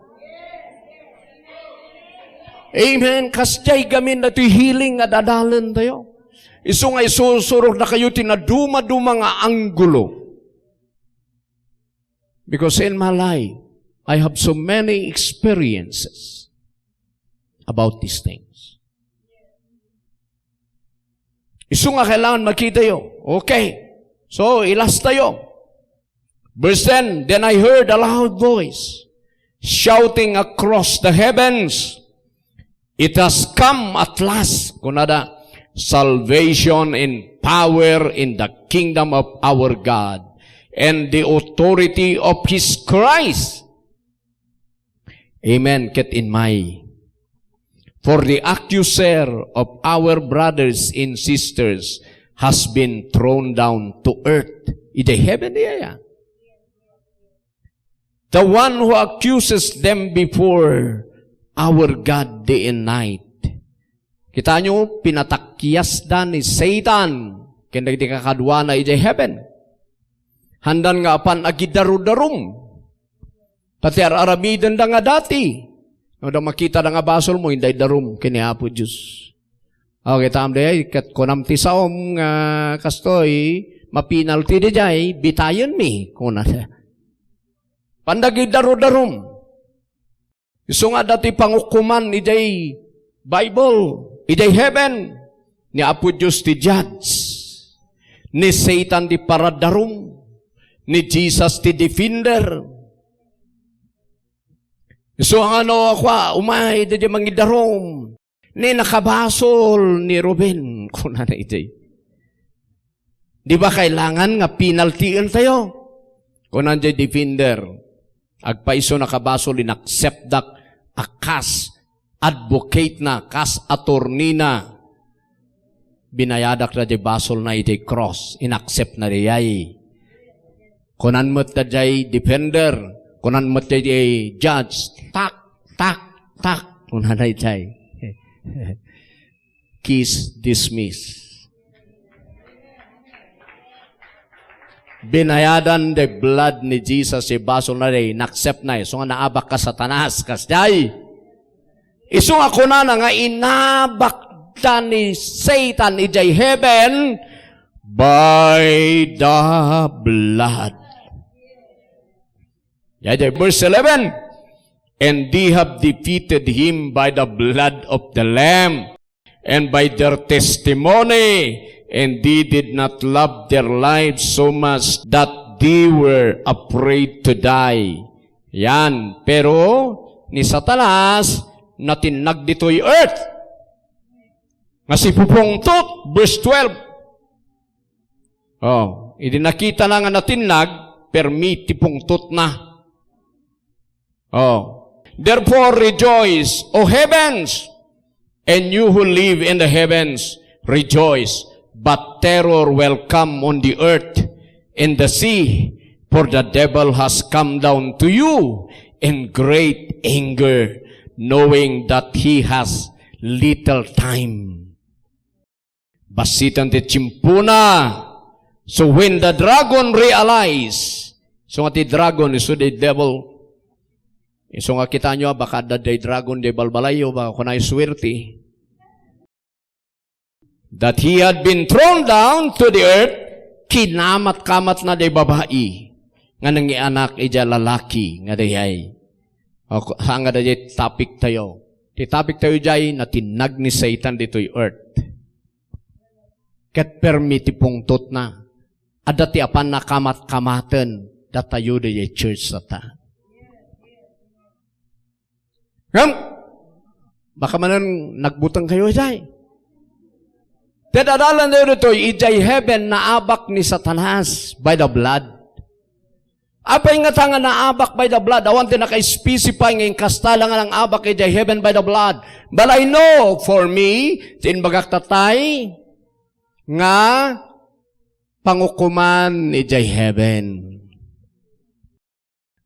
Amen. Kasdiay gamin datoy healing nga dadalen tayo. Isu nga isusurok na kayo ti naduma-duma nga anggulo. Because in my life, I have so many experiences about these things. Isu nga kailangan makitayo. Okay. So, ilas tayo. Verse ten, "Then I heard a loud voice shouting across the heavens, 'It has come at last,'" kunada, "salvation and power in the kingdom of our God and the authority of his Christ." Amen. Ket immay. "For the accuser of our brothers and sisters has been thrown down to earth." Idiay heaven diay, ah. "The one who accuses them before our God day and night." Kita nyo, pinatakyasda ni Satan ken dagiti kakaduana idiay heaven. Handan nga apan agidarudarum. Ta ti ar-aramidenda nga dati, no, da makitada nga basolmo, inday darum ken ni Apo Dios. O, kitaem diay, ket kunam ti saom nga kastoy, "Mapinalti diay, bitayenmi," kuna. Pandagidarudarum. Isu nga adda ti pangukoman idiay Bible, idiay heaven, ni Apo Dios ti judge, ni Satan ti paradarum, ni Jesus ti defender. Isu nga no, kua, umay, daydiay mangidarum. Ni nakabasol ni Ruben, kunana iti. Di ba kailangan nga pinaltien tayo? Kunan jay defender, agpayso nakabasol, inacceptdak a kas advocate na, kas attorney na. Binayadak na jay basol na iti cross, inaccept na diay. Kunan met dayjay defender, kunan met dayjay judge, "Tak, tak, tak," kunana dayjay. Case dismiss. Binayadan the blood ni Jesus, ti basol na di, inaccept na, isu nga naabak ka, Satanas, kasjay. Isu nga kunana nga inabakda ni Satan idiay heaven by the blood. Yadi, verse eleven, "And they have defeated him by the blood of the Lamb and by their testimony, and they did not love their lives so much that they were afraid to die." Yan. Pero ni Satanas, natinnag ditoy earth nga sipupungtot, verse twelve. Oh, idi nakita na nga natinnag, permi ti pungtotna. Oh. Therefore rejoice, O heavens, and you who live in the heavens, rejoice. But terror will come on the earth and the sea, for the devil has come down to you in great anger, knowing that he has little time. Bassiten ti tiempona. So when the dragon realize, isu nga ti dragon, isu ti devil. Isu nga kitaenyo, a, baka adda diay dragon diay balbalayyo, baka kunay suerte. That he had been thrown down to the earth, kinamat-kamatna diay babai nga nangianak idiay lalaki nga dayay. O, saan nga dayay topic tayo? Ti topic tayo diay, natinnag ni Satan ditoy earth. Ket permi ti pungtotna. Adda ti apan nakamat-kamaten datayo diay church ta. Ngem, baka manen nagbuteng kayo idiay. Ti ad-adalan tayo ditoy, idiay heaven, naabak ni Satanas by the blood. Apay ngata nga naabak by the blood? Awan ti naka-specify nga inkasta la nga nang-abak idiay heaven by the blood. But I know for me, ti imbagak tatay, nga pangukoman idiay heaven.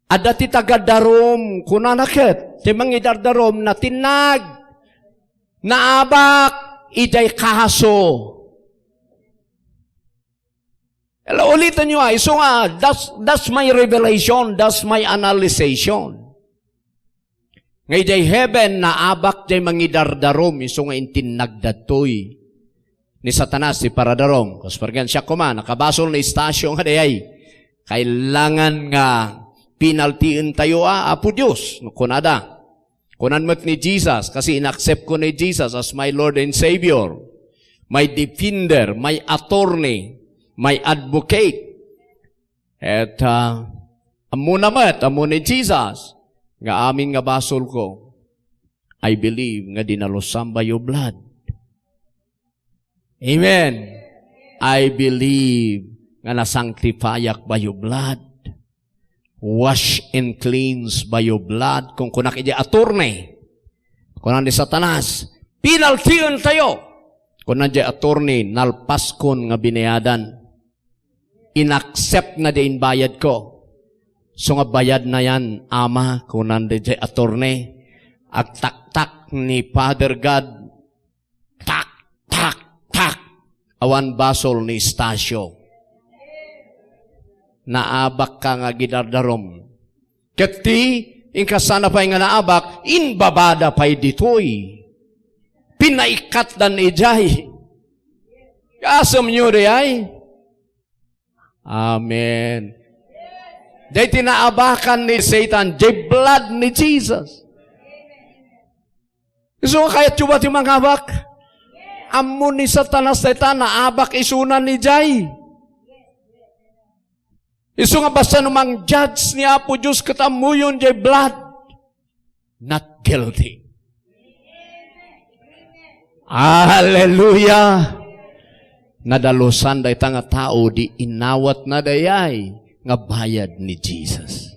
Adda ti taga-darum, kunana ket, ti mangidardarum, natinnag, naabak idiay kaso. Ala, uliten yo, ah, isu nga, that's, that's my revelation, that's my analyzation. Nga idiay heaven, naabak diay mangidardarum, isu nga intinnag datoy ni Satanas ti paradarum. Kas pargan siak koma, nakabasol ni Estacio nga dayay. Kailangan nga penaltyen tayo, a, Apo Dios, no kunada. Kunan met ni Jesus, kasi in-accept ko ni Jesus as my Lord and Savior, my defender, my attorney, my advocate. Et, ah, ammona met, ammo ni Jesus, nga amin nga basol ko, I believe nga dinalusan by your blood. Amen. I believe nga nasangtipayak by your blood. Wash and cleanse by your blood. Kung kunak idiay attorney, kunan ni Satanas, penaltyen tayo. Kunan diay attorney, nalpaskon nga binayadan. In-accept na diay inbayad ko. So nga bayad na yan, Ama, kunan diay attorney. Agtaktak ni Father God, tak, tak, tak. Awan basol ni Estacio. Naabak ka nga gidardarum. Ket ti inkasana pay nga naabak, imbabada pay ditoy. Pinaikkatdan idiay. Kaasem yo diay? Amen. Diay ti naabakan ni Satan, diay blood ni Jesus. Isu nga kayatyo ba ti mangabak? Ammo ni Satanas dayta, naabak isuna idiay. Isu nga basta no mang-judge ni Apo Dios ket ammoyon diay blood, not guilty. Hallelujah! Nadalusan dayta nga tao, di inawatna dayay nga bayad ni Jesus.